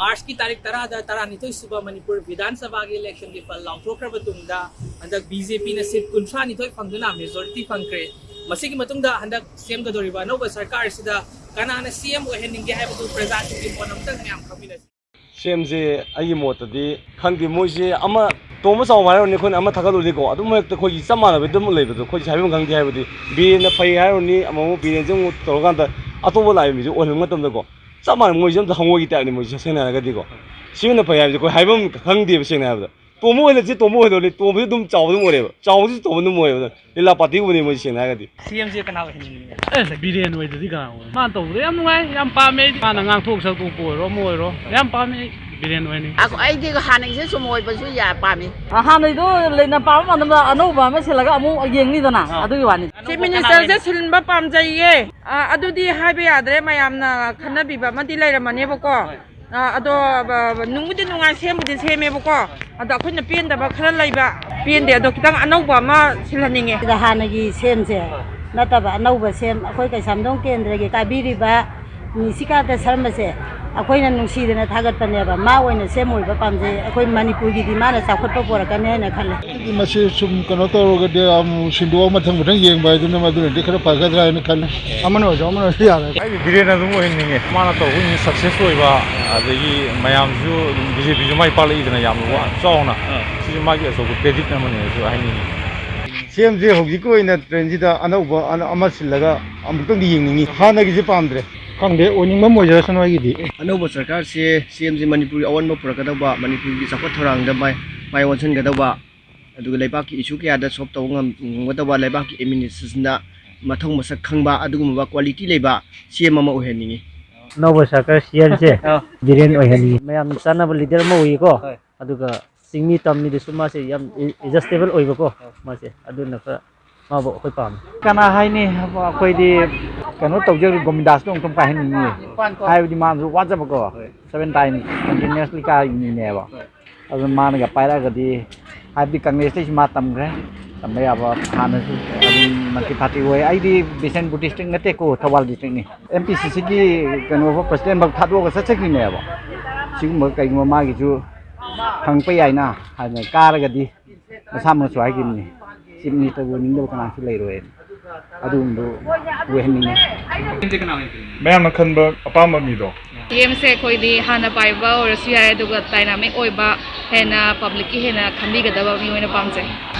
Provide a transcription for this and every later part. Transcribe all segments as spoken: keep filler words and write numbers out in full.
ꯃꯥꯔꯆꯀꯤ ꯇꯥꯔꯤꯛ ꯇꯔꯥꯗ ꯇꯔꯥꯅꯤꯊꯣꯏ ꯁꯨꯕ ꯃꯅꯤꯄꯨꯔ ꯕꯤꯙꯥꯟ ꯁꯚꯥꯒꯤ ꯏꯂꯦꯛꯁꯟꯒꯤ ꯐꯜ ꯂꯥꯎꯊꯣꯛꯈ꯭ꯔꯕ ꯇꯨꯡꯗ ꯍꯟꯗꯛ ꯕꯤ ꯖꯦ ꯄꯤꯅ ꯁꯤꯠ ꯀꯨꯟꯊ꯭ꯔꯥ ꯅꯤꯊꯣꯏ ꯐꯪꯗꯨꯅ ꯃꯦꯖꯣꯔꯤꯇꯤ ꯐꯪꯈ꯭ꯔꯦ꯫ ꯃꯁꯤꯒꯤ ꯃꯇꯨꯡꯗ ꯍꯟꯗꯛ ꯁꯦꯝꯒꯗꯧꯔꯤꯕ ꯑꯅꯧꯕ ꯁꯔꯀꯥꯔ ꯑꯁꯤꯗ ꯀꯅꯥꯅ ꯁꯤ ꯑꯦꯝ ꯑꯣꯏꯍꯟꯅꯤꯡꯒꯦ ꯍꯥꯏꯕꯗꯨ ꯄ꯭ꯔꯖꯥꯁꯤꯡꯒꯤ ꯃꯣꯠ ꯑꯃꯇꯪ ꯃꯌꯥꯝ ꯈꯪꯃꯤꯟꯅꯁꯤ꯫ ꯁꯤ ꯑꯦꯝꯁꯦ ꯑꯩꯒꯤ ꯃꯣꯠꯇꯗꯤ ꯈꯪꯗꯦ, ꯃꯣꯏꯁꯦ ꯑꯃ ꯇꯣꯝꯕ ꯆꯥꯎꯕ ꯍꯥꯏꯔꯨꯔꯅꯤ, ꯑꯩꯈꯣꯏꯅ ꯑꯃ ꯊꯥꯒꯠꯂꯨꯔꯗꯤꯀꯣ, ꯑꯗꯨꯝ ꯍꯦꯛꯇ ꯑꯩꯈꯣꯏꯒꯤ ꯆꯞ ꯃꯥꯟꯅꯕ ꯑꯗꯨꯝ ꯂꯩꯕꯗꯣ, ꯑꯩꯈꯣꯏꯁꯦ ꯍꯥꯏꯐꯝ ꯈꯪꯗꯦ꯫ ꯍꯥꯏꯕꯗꯤ ꯕꯤꯔꯦꯟꯅ ꯐꯩ ꯍꯥꯏꯔꯨꯔꯅꯤ, ꯑꯃꯨꯛ ꯕꯤꯔꯦꯟꯁꯦ ꯑꯃꯨꯛ ꯇꯧꯔꯀꯥꯟꯗ ꯑꯇꯣꯞꯄ ꯂꯥꯛꯏꯕ ꯃꯤꯁꯦ ꯑꯣꯏꯍꯟꯕ ꯃꯇꯝꯗꯀꯣ, ꯆꯞ ꯃꯥꯟꯅꯩ, ꯃꯣꯏꯁꯦ ꯑꯝꯇ ꯍꯪꯉꯣꯏꯒꯤ ꯇꯥꯏꯞꯅꯤ ꯃꯣꯏꯁꯦ, ꯁꯦꯡꯅ ꯍꯥꯏꯔꯒꯗꯤꯀꯣ꯫ ꯁꯤ ꯑꯣꯏꯅ ꯐꯩ ꯍꯥꯏꯕꯁꯦ ꯑꯩꯈꯣꯏ ꯍꯥꯏꯐꯝ ꯈꯪꯗꯦꯕ, ꯁꯦꯡꯅ ꯍꯥꯏꯕꯗ꯫ ꯇꯣꯝꯕ ꯑꯣꯏꯍꯜꯂꯁꯤ, ꯇꯣꯝꯕ ꯑꯣꯏꯍꯜꯂꯅꯤ, ꯇꯣꯝꯕꯁꯨ ꯑꯗꯨꯝ ꯆꯥꯎꯕ ꯑꯗꯨꯝ ꯑꯣꯏꯔꯦꯕ, ꯆꯥꯎꯕꯁꯨ ꯇꯣꯝꯕ ꯑꯗꯨꯝ ꯑꯣꯏꯔꯦꯕ꯫ ꯂꯤꯂꯥ ꯄꯥꯔꯇꯤꯒꯨꯝꯕꯅꯤ ꯃꯣꯏꯁꯦ, ꯁꯦꯡꯅ ꯍꯥꯏꯔꯒꯗꯤ꯫ ꯁꯤ ꯑꯦꯝꯁꯦ ꯀꯅꯥ ꯑꯣꯏꯍꯟꯅꯤꯡꯉꯤ? ꯑꯦ, ꯕꯤꯔꯦꯟ ꯑꯣꯏꯗꯗꯤ ꯀꯅꯥ ꯑꯣꯏ? ꯃꯥꯅ ꯇꯧꯕꯗꯣ ꯌꯥꯝ ꯅꯨꯡꯉꯥꯏ, ꯌꯥꯝ ꯄꯥꯝꯃꯦ ꯑꯩꯗꯤ꯫ ꯃꯥꯅ ꯉꯥꯡꯊꯣꯛ ꯁꯛꯇꯣꯛꯄ ꯑꯣꯏꯔꯣ, ꯑꯃ ꯑꯣꯏꯔꯣ, ꯌꯥꯝ ꯄꯥꯝꯃꯦ ꯑꯩ꯫ ꯕꯤꯔꯦꯟ ꯑꯣꯏꯍꯟꯅꯤꯡꯉꯤ꯫ ꯑꯈꯣ-, ꯑꯩꯗꯤ ꯍꯥꯟꯅꯒꯤꯁꯦ ꯁꯨꯝ ꯑꯣꯏꯕꯁꯨ ꯌꯥ-, ꯄꯥꯝꯃꯤ꯫ ꯍꯥꯟꯅꯩꯗꯣ ꯂꯩꯅ ꯄꯥꯝꯕ ꯃꯇꯝꯗ ꯑꯅꯧꯕ ꯑꯃ ꯁꯤꯜꯂꯒ ꯑꯃꯨꯛ ꯌꯦꯡꯅꯤꯗꯅ, ꯑꯥ꯫ ꯑꯗꯨꯒꯤ ꯋꯥꯅꯤ꯫ ꯆꯤꯐ ꯃꯤꯅꯤꯁꯇꯔꯁꯦ ꯁꯤꯟꯕ ꯄꯥꯝꯖꯩꯌꯦ꯫ ꯑ, ꯑꯗꯨꯗꯤ ꯍꯥꯏꯕ ꯌꯥꯗ꯭ꯔꯦ, ꯃꯌꯥꯝꯅ ꯈꯟꯅꯕꯤꯕ ꯑꯃꯗꯤ ꯂꯩꯔꯝꯃꯅꯦꯕꯀꯣ꯫ ꯍꯣꯏ꯫ ꯑ, ꯑꯗꯣ, ꯕ-, ꯕ-, ꯅꯨꯡꯕꯨꯗꯤ ꯅꯨꯡꯉꯥꯏ, ꯁꯦꯝꯕꯨꯗꯤ ꯁꯦꯝꯃꯦꯕꯀꯣ꯫ ꯑꯗꯣ ꯑꯩꯈꯣꯏꯅ ꯄꯦꯟꯗꯕ ꯈꯔ ꯂꯩꯕ, ꯄꯦꯟꯗꯦ꯫ ꯑꯗꯣ ꯈꯤꯇꯪ ꯑꯅꯧꯕ ꯑꯃ ꯁꯤꯜꯍꯟꯅꯤꯡꯉꯦ꯫ ꯁꯤꯗ ꯍꯥꯟꯅꯒꯤ ꯁꯦꯝꯁꯦ ꯅꯠꯇꯕ ꯑꯅꯧꯕ ꯁꯦꯝ, ꯑꯩꯈꯣꯏ ꯀꯩꯁꯥꯝꯊꯣꯡ ꯀꯦꯟꯗ꯭ꯔꯒꯤ ꯀꯥꯕꯤꯔꯤꯕ ꯅꯤꯁꯤꯀꯥꯟꯇ ꯁꯔꯃꯁꯦ ꯑꯩꯈꯣꯏꯅ ꯅꯨꯡꯁꯤꯗꯅ ꯊꯥꯒꯠꯄꯅꯦꯕ꯫ ꯃꯥ ꯑꯣꯏꯅ ꯁꯦꯝ ꯑꯣꯏꯕ ꯄꯥꯝꯖꯩ꯫ ꯑꯩꯈꯣꯏ ꯃꯅꯤꯄꯨꯔꯒꯤꯗꯤ ꯃꯥꯅ ꯆꯥꯎꯈꯠꯄ ꯄꯣꯔꯛꯀꯅꯤ ꯍꯥꯏꯅ ꯈꯜꯂꯦ꯫ ꯃꯁꯤ ꯁꯨꯝ ꯀꯩꯅꯣ ꯇꯧꯔꯒꯗꯤ ꯑꯃꯨꯛ ꯁꯤꯟꯗꯣꯛꯑ ꯃꯊꯪ ꯃꯊꯪ ꯌꯦꯡꯕ ꯍꯥꯏꯗꯨꯅ ꯃꯗꯨꯅꯗꯤ ꯈꯔ ꯐꯒꯗ꯭ꯔꯥ ꯍꯥꯏꯅ ꯈꯜꯂꯦ꯫ ꯑꯃꯅ ꯑꯣꯏꯔꯁꯨ ꯑꯃꯅ ꯑꯣꯏꯔꯁꯨ ꯌꯥꯔꯦ꯫ ꯑꯩꯗꯤ ꯕꯤꯔꯦꯟ ꯑꯗꯨꯝ ꯑꯣꯏꯍꯟꯅꯤꯡꯉꯦ꯫ ꯃꯥꯅ ꯇꯧꯕ success ꯑꯣꯏꯕ, ꯑꯗꯒꯤ ꯃꯌꯥꯝꯁꯨ ꯑꯗꯨꯝ ꯕꯤ ꯖꯦ ꯄꯤꯁꯨ ꯃꯥꯏ ꯄꯥꯛꯂꯛꯏꯗꯅ ꯌꯥꯝꯅ ꯋꯥ-, ꯆꯥꯎꯅ꯫ ꯑꯥ꯫ ꯁꯤꯁꯨ ꯃꯥꯒꯤ ꯑꯆꯧꯕ credit ꯑꯃꯅꯦꯁꯨ ꯍꯥꯏꯅꯤꯡꯉꯤ꯫ ꯁꯤ ꯑꯦꯝꯁꯦ ꯍꯧꯖꯤꯛꯀꯤ ꯑꯣꯏꯅ trendꯁꯤꯗ ꯑꯅꯧꯕ ꯑꯅ-, ꯑꯃ ꯁꯤꯜꯂꯒ ꯑꯃꯨꯛꯇꯪꯗꯤ ꯌꯦꯡꯅꯤꯡꯉꯤ꯫ ꯍꯥꯟꯅꯒꯤꯁꯦ ꯄꯥꯝꯗ꯭ꯔꯦ꯫ ꯈꯪꯗꯦ, ꯑꯣꯏꯅꯤꯡꯕ ꯑꯃ ꯑꯣꯏꯖꯔꯁꯅꯨ ꯑꯩꯒꯤꯗꯤ꯫ ꯑꯅꯧꯕ ꯁꯔꯀꯥꯔꯁꯦ ꯁꯤ ꯑꯦꯝꯁꯦ ꯃꯅꯤꯄꯨꯔꯒꯤ ꯑꯑꯣꯟꯕ ꯄꯨꯔꯛꯀꯗꯧꯕ, ꯃꯅꯤꯄꯨꯔꯒꯤ ꯆꯥꯎꯈꯠ ꯊꯧꯔꯥꯡꯗ ꯃꯥꯏ, ꯃꯥꯏ ꯑꯣꯟꯁꯤꯟꯒꯗꯧꯕ, ꯑꯗꯨꯒ ꯂꯩꯕꯥꯛꯀꯤ issue ꯀꯌꯥꯗ solve ꯇꯧꯕ ꯉꯝ-, ꯉꯝꯒꯗꯧꯕ, ꯂꯩꯕꯥꯛꯀꯤ administrationꯗ ꯃꯊꯧ ꯃꯁꯛ ꯈꯪꯕ ꯑꯗꯨꯒꯨꯝꯕ quality ꯂꯩꯕ ꯁꯤ ꯑꯦꯝ ꯑꯃ ꯑꯣꯏꯍꯟꯅꯤꯡꯉꯤ꯫ ꯑꯅꯧꯕ ꯁꯔꯀꯥꯔ ꯁꯤ ꯑꯦꯝꯁꯦ ꯑꯥ꯫ ꯕꯤꯔꯦꯟ ꯑꯣꯏꯍꯟꯅꯤꯡꯉꯤ꯫ ꯃꯌꯥꯝ ꯆꯥꯟꯅꯕ leader ꯑꯃ ꯑꯣꯏꯌꯦꯀꯣ꯫ ꯍꯣꯏ꯫ ꯑꯗꯨꯒ ꯆꯤꯡꯃꯤ ꯇꯝꯃꯤꯗꯁꯨ ꯃꯥꯁꯦ ꯌꯥꯝ adjustable ꯑꯣꯏꯕꯀꯣ꯫ ꯍꯣꯏ꯫ ꯃꯥꯁꯦ ꯑꯗꯨꯅ ꯈꯔ ꯃꯥꯕꯨ ꯑꯩꯈꯣꯏ ꯄꯥꯝꯃꯤ꯫ ꯀꯅꯥ ꯍꯥꯏꯅꯤ? ꯑꯩꯈꯣꯏꯗꯤ ꯀꯩꯅꯣ ꯇꯧꯖꯔꯤ, ꯒꯣꯕꯤꯟꯗꯥꯁꯇꯣ ꯑꯃꯨꯛꯇꯪ ꯄꯥꯏꯍꯟꯅꯤꯡꯉꯤ꯫ ꯍꯥꯏꯕꯗꯤ ꯃꯥꯁꯨ ꯋꯥꯖꯕꯀꯣ, ꯍꯣꯏ꯫ Seven time continuously ꯀꯥꯔꯤꯕꯅꯦꯕ꯫ ꯍꯣꯏ꯫ ꯑꯗꯨ ꯃꯥꯅꯒ ꯄꯥꯏꯔꯛꯑꯒꯗꯤ, ꯍꯥꯏꯕꯗꯤ ꯀꯪꯒ꯭ꯔꯦꯁꯇꯩꯁꯨ ꯃꯥ ꯇꯝꯈ꯭ꯔꯦ, ꯇꯝꯕ ꯌꯥꯕ ꯍꯥꯟꯅꯁꯨ ꯑꯗꯨꯝ multi party ꯑꯣꯏ꯫ ꯑꯩꯗꯤ ꯕꯤꯁꯦꯟꯄꯨꯔ districtꯅꯠꯇꯦꯀꯣ, ꯊꯧꯕꯥꯜ districtꯅꯤ꯫ ꯑꯦꯝ ꯄꯤ ꯁꯤ ꯁꯤꯒꯤ ꯀꯩꯅꯣ presidentꯐꯥꯎ ꯊꯥꯗꯣꯛꯑꯒ ꯆꯠꯆꯈꯤꯕꯅꯦꯕ꯫ ꯁꯤꯒꯨꯝꯕ ꯀꯩꯒꯨꯝꯕ ꯃꯥꯒꯤꯁꯨ ꯐꯪꯉꯛꯄ ꯌꯥꯏꯅ, ꯍꯥꯏꯅ ꯀꯥꯔꯒꯗꯤ ꯃꯁꯥꯃꯛꯁꯨ ꯍꯥꯏꯈꯤꯕꯅꯤ, ꯆꯤꯞ ꯃꯤꯅꯤꯁꯇꯔꯕꯨ ꯑꯣꯏꯅꯤꯡꯗꯕ ꯀꯅꯥꯁꯨ ꯂꯩꯔꯣꯏꯅ꯫ ꯑꯗꯨꯒꯨꯝꯕꯗꯨ ꯑꯣꯏꯍꯟꯅꯤꯡꯉꯤ꯫ ꯃꯌꯥꯝꯅ ꯈꯟꯕ ꯑꯄꯥꯝꯕ ꯃꯤꯗꯣ꯫ ꯁꯤ ꯑꯦꯝꯁꯦ ꯑꯩꯈꯣꯏꯗꯤ ꯍꯥꯟꯅ ꯄꯥꯏꯕ ꯑꯣꯏꯔꯁꯨ ꯌꯥꯏ, ꯑꯗꯨꯒ ꯗꯥꯏꯅꯥꯃꯤꯛ ꯑꯣꯏꯕ, ꯍꯦꯟꯅ ꯄꯕ꯭ꯂꯤꯛꯀꯤ ꯍꯦꯟꯅ ꯈꯟꯕꯤꯒꯗꯕ ꯃꯤ ꯑꯣꯏꯅ ꯄꯥꯝꯖꯩ꯫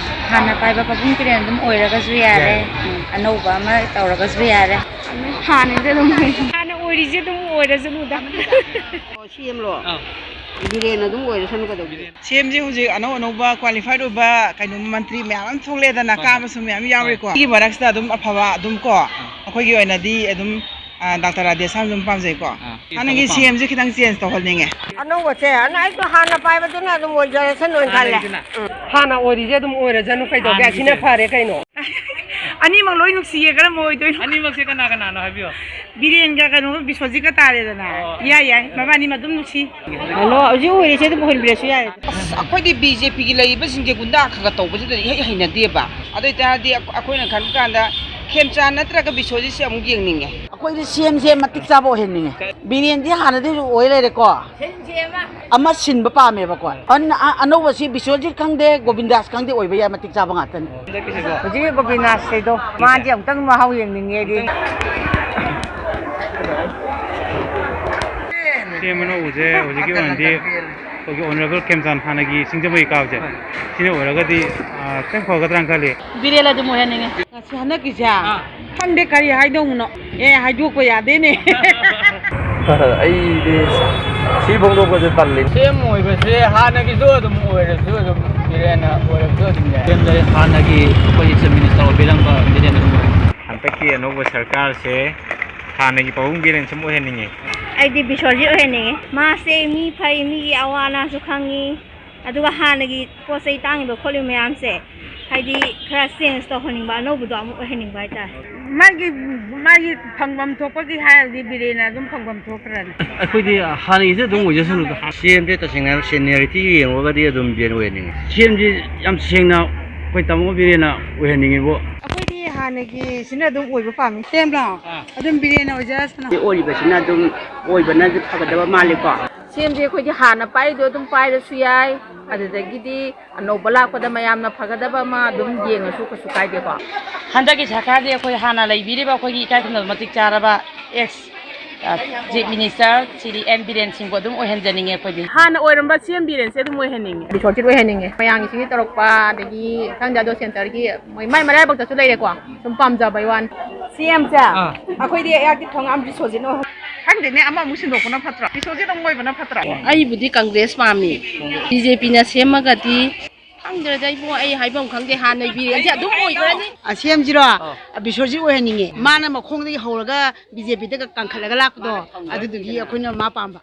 ꯍꯥꯟꯅ ꯄꯥꯏꯕ ꯄꯕꯨꯡ ꯄꯤꯔꯦꯟ ꯑꯗꯨꯝ ꯑꯣꯏꯔꯒꯁꯨ ꯌꯥꯔꯦ꯫ ꯎꯝ, ꯑꯅꯧꯕ ꯑꯃ ꯇꯧꯔꯒꯁꯨ ꯌꯥꯔꯦ꯫ ꯍꯥꯟꯅꯗꯤ ꯑꯗꯨꯝ ꯍꯥꯟꯅ ꯑꯣꯏꯔꯤꯁꯦ ꯑꯗꯨꯝ ꯑꯣꯏꯔꯁꯅꯨꯗ꯫ ꯁꯤ ꯑꯦꯝꯂꯣ? ꯕꯤꯔꯦꯟ ꯑꯗꯨꯝ ꯑꯣꯏꯔꯁꯅꯨ ꯀꯩꯗꯧꯒꯦ? ꯁꯤ ꯑꯦꯝꯁꯦ ꯍꯧꯖꯤꯛ ꯑꯅꯧ ꯑꯅꯧꯕ ꯀ꯭ꯋꯥꯂꯤꯐꯥꯏꯠ ꯑꯣꯏꯕ ꯀꯩꯅꯣ ꯃꯟꯇ꯭ꯔꯤ ꯃꯌꯥꯝ ꯑꯃ ꯊꯣꯛꯂꯛꯑꯦꯗꯅ, ꯀꯥꯕꯁꯨ ꯃꯌꯥꯝ ꯌꯥꯎꯔꯤꯀꯣ꯫ ꯁꯤꯒꯤ ꯃꯔꯛꯁꯤꯗ ꯑꯗꯨꯝ ꯑꯐꯕ ꯑꯗꯨꯝ ꯀꯣ, ꯑꯩꯈꯣꯏꯒꯤ ꯑꯣꯏꯅꯗꯤ ꯑꯗꯨꯝ ꯗꯥꯛꯇꯔ ꯔꯥꯙꯦꯁ꯭ꯌꯥꯝ ꯑꯗꯨꯝ ꯄꯥꯝꯖꯩꯀꯣ꯫ ꯍꯥꯟꯅꯒꯤ ꯁꯤ ꯑꯦꯝꯁꯦ ꯈꯤꯇꯪ ꯆꯦꯟꯖ ꯇꯧꯍꯟꯅꯤꯡꯉꯦ꯫ ꯑꯅꯧꯕꯁꯦ ꯑꯅ ꯑꯩꯁꯨ ꯍꯥꯟꯅ ꯄꯥꯏꯕꯗꯨꯅ ꯑꯗꯨꯝ ꯑꯣꯏꯖꯔꯁꯅꯨꯅ ꯈꯜꯂꯦ꯫ ꯍꯥꯟꯅ ꯑꯣꯏꯔꯤꯁꯦ ꯑꯗꯨꯝ ꯑꯣꯏꯔꯁꯅꯨ ꯀꯩꯗꯧꯒꯦ? ꯑꯁꯤꯅ ꯐꯔꯦ ꯀꯩꯅꯣ꯫ ꯑꯅꯤꯃꯛ ꯂꯣꯏ ꯅꯨꯡꯁꯤꯌꯦ, ꯀꯔꯝꯕ ꯑꯣꯏꯗꯣꯏꯅꯣ? ꯑꯅꯤꯃꯛꯁꯦ ꯀꯅꯥ ꯀꯅꯥꯅꯣ ꯍꯥꯏꯕꯤꯌꯣ꯫ ꯕꯤꯔꯦꯟꯒ ꯀꯩꯅꯣꯒ ꯕꯤꯁ꯭ꯋꯖꯤꯠꯀ ꯇꯥꯔꯦꯗꯅ꯫ ꯌꯥꯏ ꯌꯥꯏ, ꯃꯕꯥꯅꯤꯃꯛ ꯑꯗꯨꯝ ꯅꯨꯡꯁꯤ꯫ ꯍꯜꯂꯣ, ꯍꯧꯖꯤꯛ ꯑꯣꯏꯔꯤꯁꯦ ꯑꯗꯨꯝ ꯑꯣꯏꯍꯟꯕꯤꯔꯁꯨ ꯌꯥꯏ꯫ ꯑꯁ, ꯑꯩꯈꯣꯏꯗꯤ ꯕꯤ ꯖꯦ ꯄꯤꯒꯤ ꯂꯩꯔꯤꯕꯁꯤꯡꯁꯦ ꯒꯨꯟꯗꯥ ꯈꯔ ꯈꯔ ꯇꯧꯕꯁꯤꯗꯗꯤ ꯏꯍꯩ ꯍꯩꯅꯗꯦꯕ꯫ ꯑꯗꯨ ꯑꯣꯏꯇꯥꯔꯗꯤ ꯑꯩꯈꯣꯏꯅ ꯈꯟꯕ ꯀꯥꯟꯗ ꯈꯦꯝꯆꯥꯟ ꯅꯠꯇ꯭ꯔꯒ ꯕꯤꯁ꯭ꯋꯖꯤꯠꯁꯦ ꯑꯃꯨꯛ ꯌꯦꯡꯅꯤꯡꯉꯦ꯫ ꯑꯩꯈꯣꯏꯗꯤ ꯁꯤ ꯑꯦꯝꯁꯦ ꯃꯇꯤꯛ ꯆꯥꯕ ꯑꯣꯏꯍꯟꯅꯤꯡꯉꯦ꯫ ꯕꯤꯔꯦꯟꯗꯤ ꯍꯥꯟꯅꯗꯩꯁꯨ ꯑꯣꯏ ꯂꯩꯔꯦꯀꯣ꯫ ꯑꯃ ꯁꯤꯟꯕ ꯄꯥꯝꯃꯦꯕꯀꯣ꯫ ꯑꯟ-, ꯑ-, ꯑꯅꯧꯕꯁꯤ ꯕꯤꯁ꯭ꯋꯖꯤꯠ ꯈꯪꯗꯦ, ꯒꯣꯕꯤꯟꯗꯥꯁ ꯈꯪꯗꯦ, ꯑꯣꯏꯕ ꯌꯥꯏ, ꯃꯇꯤꯛ ꯆꯥꯕ ꯉꯥꯛꯇꯅꯤ꯫ ꯍꯧꯖꯤꯛꯀꯤ ꯒꯣꯕꯤꯟꯗꯥꯁ ꯂꯩꯗꯣ, ꯃꯥꯗꯤ ꯑꯃꯨꯛꯇꯪ ꯃꯍꯥꯎ ꯌꯦꯡꯅꯤꯡꯉꯦ ꯑꯩꯗꯤ꯫ ꯁꯤ ꯑꯦꯝ ꯑꯅꯧꯕꯁꯦ ꯍꯧꯖꯤꯛꯀꯤ ꯑꯣꯏꯅꯗꯤ ꯑꯩꯈꯣꯏꯒꯤ ꯑꯣꯅꯔꯦꯕꯜ ꯈꯦꯝꯆꯥꯟ ꯍꯥꯟꯅꯒꯤ ꯁꯤꯡꯖꯃꯩ ꯀꯥꯕꯁꯦ, ꯁꯤꯅ ꯑꯣꯏꯔꯒꯗꯤ ꯈꯤꯇꯪ ꯐꯒꯗ꯭ꯔꯥꯅ ꯈꯜꯂꯤ꯫ ꯕꯤꯔꯦꯟ ꯑꯗꯨꯝ ꯑꯣꯏꯍꯟꯅꯤꯡꯉꯦ꯫ ꯁꯤ ꯍꯟꯗꯛꯀꯤꯁꯦ ꯈꯪꯗꯦ ꯀꯔꯤ ꯍꯥꯏꯗꯧꯅꯣ꯫ ꯑꯦ, ꯍꯥꯏꯗꯣꯛꯄ ꯌꯥꯗꯦꯅꯦ꯫ ꯑꯩꯗꯤ ꯁꯤ ꯐꯣꯡꯗꯣꯛꯄꯁꯦ ꯇꯜꯂꯤ꯫ ꯁꯤ ꯑꯦꯝ ꯑꯣꯏꯕꯁꯦ ꯍꯥꯟꯅꯒꯤꯁꯨ ꯑꯗꯨꯝ ꯑꯣꯏꯔꯁꯨ ꯑꯗꯨꯝ ꯕꯤꯔꯦꯟꯅ ꯑꯣꯏꯔꯁꯨ ꯑꯗꯨꯝ ꯌꯥꯏ꯫ ꯁꯤ ꯑꯦꯝꯗ ꯍꯥꯟꯅꯒꯤ ꯑꯩꯈꯣꯏꯒꯤ ꯆꯤꯐ ꯃꯤꯅꯤꯁꯇꯔ ꯑꯣꯏꯕꯤꯔꯝꯕ ꯕꯤꯔꯦꯟ ꯑꯗꯨꯝ ꯑꯣꯏ꯫ ꯍꯟꯗꯛꯀꯤ ꯑꯅꯧꯕ ꯁꯔꯀꯥꯔꯁꯦ ꯍꯥꯟꯅꯒꯤ ꯄꯥꯕꯨꯡ ꯕꯤꯔꯦꯟ ꯁꯨꯝ ꯑꯣꯏꯍꯟꯅꯤꯡꯉꯤ꯫ ꯑꯩꯗꯤ ꯕꯤꯁ꯭ꯋꯖꯤꯠ ꯑꯣꯏꯍꯟꯅꯤꯡꯉꯤ꯫ ꯃꯥꯁꯦ ꯃꯤ ꯐꯩ, ꯃꯤꯒꯤ ꯑꯋꯥ ꯑꯅꯥꯁꯨ ꯈꯪꯉꯤ꯫ ꯑꯗꯨꯒ ꯍꯥꯟꯅꯒꯤ ꯄꯣꯠ ꯆꯩ ꯇꯥꯡꯉꯤꯕ ꯈꯣꯠꯂꯤꯕ ꯃꯌꯥꯝꯁꯦ, ꯍꯥꯏꯗꯤ, ꯈꯔ ꯆꯦꯟꯖ ꯇꯧꯍꯟꯅꯤꯡꯕ, ꯑꯅꯧꯕꯗꯣ ꯑꯃꯨꯛ ꯑꯣꯏꯍꯟꯅꯤꯡꯕ ꯍꯥꯏꯇꯥꯔꯦ꯫ ꯃꯥꯒꯤ ꯃꯥꯒꯤ ꯐꯪꯐꯝ ꯊꯣꯛꯄꯒꯤ ꯍꯥꯏꯔꯗꯤ ꯕꯤꯔꯦꯟꯅ ꯑꯗꯨꯝ ꯐꯪꯐꯝ ꯊꯣꯛꯈ꯭ꯔꯅꯤ꯫ ꯑꯩꯈꯣꯏꯗꯤ ꯍꯥꯟꯅꯒꯤꯁꯦ ꯑꯗꯨꯝ ꯑꯣꯏꯖꯁꯅꯨꯗ꯫ ꯁꯤ ꯑꯦꯝꯁꯦ ꯇꯁꯦꯡꯅ ꯍꯥꯏꯔ ꯁꯦꯅꯤꯌꯔꯤꯇꯤ ꯌꯦꯡꯉꯨꯔꯒꯗꯤ ꯑꯗꯨꯝ ꯕꯤꯔꯦꯟ ꯑꯣꯏꯍꯟꯅꯤꯡꯉꯤ꯫ ꯁꯤ ꯑꯦꯝꯁꯤ ꯌꯥꯝ ꯁꯦꯡꯅ ꯑꯩꯈꯣꯏ ꯇꯥꯃꯣ ꯕꯤꯔꯦꯟꯅ ꯑꯣꯏꯍꯟꯅꯤꯡꯉꯤꯕꯣ꯫ ꯑꯩꯈꯣꯏꯗꯤ ꯍꯥꯟꯅꯒꯤꯁꯤꯅ ꯑꯗꯨꯝ ꯑꯣꯏꯕ ꯄꯥꯝꯃꯤ꯫ ꯁꯤ ꯑꯦꯝꯂꯣ? ꯑꯗꯨꯝ ꯕꯤꯔꯦꯟꯅ ꯑꯣꯏꯖꯔꯁꯅꯨ꯫ ꯑꯣꯏꯔꯤꯕꯁꯤꯅ ꯑꯗꯨꯝ ꯑꯣꯏꯕꯅꯗꯤ ꯐꯒꯗꯕ ꯃꯥꯜꯂꯤꯀꯣ꯫ ꯁꯤ ꯑꯦꯝꯁꯦ ꯑꯩꯈꯣꯏꯒꯤ ꯍꯥꯟꯅ ꯄꯥꯏꯔꯤꯗꯣ ꯑꯗꯨꯝ ꯄꯥꯏꯔꯁꯨ ꯌꯥꯏ, ꯑꯗꯨꯗꯒꯤꯗꯤ ꯑꯅꯧꯕ ꯂꯥꯛꯄꯗ ꯃꯌꯥꯝꯅ ꯐꯒꯗꯕ ꯑꯃ ꯑꯗꯨꯝ ꯌꯦꯡꯉꯁꯨ ꯀꯩꯁꯨ ꯀꯥꯏꯗꯦꯀꯣ꯫ ꯍꯟꯗꯛꯀꯤ ꯁꯔꯀꯥꯔꯗꯤ ꯑꯩꯈꯣꯏ ꯍꯥꯟꯅ ꯂꯩꯕꯤꯔꯤꯕ ꯑꯩꯈꯣꯏꯒꯤ ꯏꯀꯥꯏ ꯈꯨꯝꯅꯕ ꯃꯇꯤꯛ ꯆꯥꯔꯕ ꯑꯦꯛꯁ ꯆꯤꯐ ꯃꯤꯅꯤꯁꯇꯔ ꯁꯤꯗꯤ ꯑꯦꯟ ꯕꯤꯔꯦꯟ ꯁꯤꯡꯕꯨ ꯑꯗꯨꯝ ꯑꯣꯏꯍꯟꯖꯅꯤꯡꯉꯦ ꯑꯩꯈꯣꯏꯗꯤ꯫ ꯍꯥꯟꯅ ꯑꯣꯏꯔꯝꯕ ꯁꯤ ꯑꯦꯝ ꯕꯤꯔꯦꯟꯁꯦ ꯑꯗꯨꯝ ꯑꯣꯏꯍꯟꯅꯤꯡꯉꯦ꯫ ꯔꯤꯁꯣꯔꯠꯁꯤꯠ ꯑꯣꯏꯍꯟꯅꯤꯡꯉꯦ꯫ ꯃꯌꯥꯝꯒꯤ ꯁꯤꯒꯤ ꯇꯧꯔꯛꯄ, ꯑꯗꯒꯤ ꯈꯪꯗꯦ, ꯑꯗꯣ ꯁꯦꯟꯇꯔꯒꯤ ꯃꯣꯏ ꯃꯥꯏ ꯃꯔꯥꯏꯕꯛꯇꯁꯨ ꯂꯩꯔꯦꯀꯣ, ꯁꯨꯝ ꯄꯥꯝꯖꯕꯩ ꯋꯥꯅꯤ꯫ ꯁꯤ ꯑꯦꯝꯁꯦ ꯑꯥ꯫ ꯑꯩꯈꯣꯏꯗꯤ ꯑꯩꯍꯥꯛꯇꯤ ꯊꯣꯡꯉꯥꯝ ꯔꯤꯁꯣꯔꯠꯁꯤꯠ ꯑꯣꯏꯍꯟ- ꯈꯪꯗꯦꯅꯦ, ꯑꯃꯃꯨꯛ ꯁꯤꯟꯗꯣꯛꯄꯅ ꯐꯠꯇ꯭ꯔꯣ? ꯔꯤꯁꯣꯔꯠꯁꯤꯠ ꯑꯗꯨꯝ ꯑꯣꯏꯕꯅ ꯐꯠꯇ꯭ꯔꯣ? ꯑꯩꯕꯨꯗꯤ ꯀꯪꯒ꯭ꯔꯦꯁ ꯄꯥꯝꯃꯤ꯫ ꯕꯤ ꯖꯦ ꯄꯤꯅ ꯁꯦꯝꯃꯒꯗꯤ ꯈꯪꯗ꯭ꯔꯦꯗ ꯏꯕꯨꯡꯉꯣ, ꯑꯩ ꯍꯥꯏꯐꯝ ꯈꯪꯗꯦ, ꯍꯥꯟꯅꯩ ꯕꯤꯔꯦꯟꯁꯦ ꯑꯗꯨꯝ ꯑꯣꯏꯈ꯭ꯔꯅꯤ꯫ ꯑꯁꯦꯝꯁꯤꯔꯣ? ꯑꯥ꯫ ꯕꯤꯁꯣꯔꯖꯤꯠ ꯑꯣꯏꯍꯟꯅꯤꯡꯉꯦ꯫ ꯃꯥꯅ ꯃꯈꯣꯡꯗꯒꯤ ꯍꯧꯔꯒ ꯕꯤ ꯖꯦ ꯄꯤꯗꯒ ꯀꯟꯈꯠꯂꯒ ꯂꯥꯛꯄꯗꯣ, ꯑꯗꯨꯗꯨꯒꯤ ꯑꯩꯈꯣꯏꯅ ꯃꯥ ꯄꯥꯝꯕ꯫